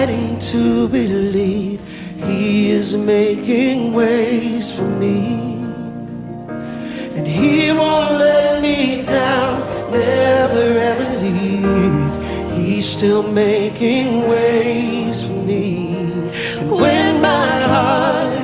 Deciding to believe He is making ways for me. And He won't let me down, never ever leave. He's still making ways for me. And when